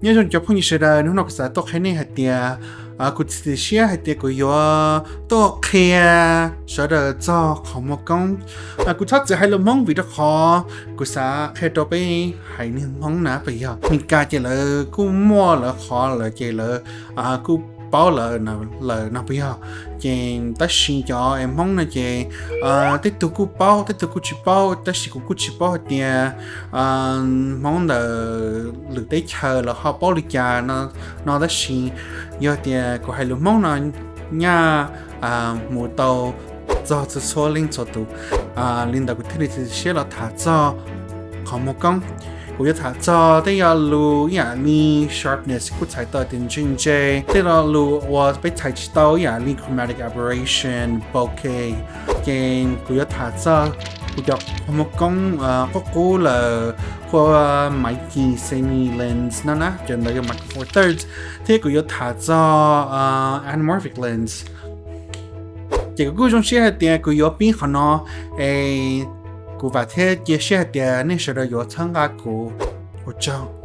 Nyob zoo cov phooj ywg sawv daws, hnub no kuv xav tuaj qhia nej hais tias, kuv txiav txim siab hais tias kuv yuav tuaj qhia sawv daws txog qhov muag koob. Kuv txhob txwm hais lus Hmoob vim rau qhov kuv xav qhia rau peb haiv neeg Hmoob na, puas yog? Meskas ces lawv kuj muaj lawv qhov lawm ces lawv kuj paub lawm lawm no, puas yog? Ces tab sis cov es Hmoob no ces tej tug kuj paub, tej tug kuj tsis paub, tab sis kuv kuj tsis paub hais tias Hmoob ntawm lwm teb chaws lawv ho paub li cas no, tab sis yog tias kuv hais lus Hmoob no nyaj mus tau txog txhua txhua leej txhua tus, li ntawd kuv thiaj li txiav txim siab los tham txog qhov muag koob. Kuv yuav tham txog tej lo lus ib yam li sharpness, kuj txhais tau tias ntse ntse, tej lo lus uas peb txhais tsis tau ib yam li chromatic aberration, bokeh. Ces kuv yuav tham txog kuv cov qhov muag koob qub qub lawm, hu ua Meitei, Sony lens no na, cov ntawd yog micro four thirds, thiab kuv yuav tham txog anamorphic lens. Ces kuv kuj zoo siab hais tias kuv yuav pib qhov no, es kuv vam thiab cia siab hais tias nej sawv daws yuav txhawb nqa kuv. Ua tsaug.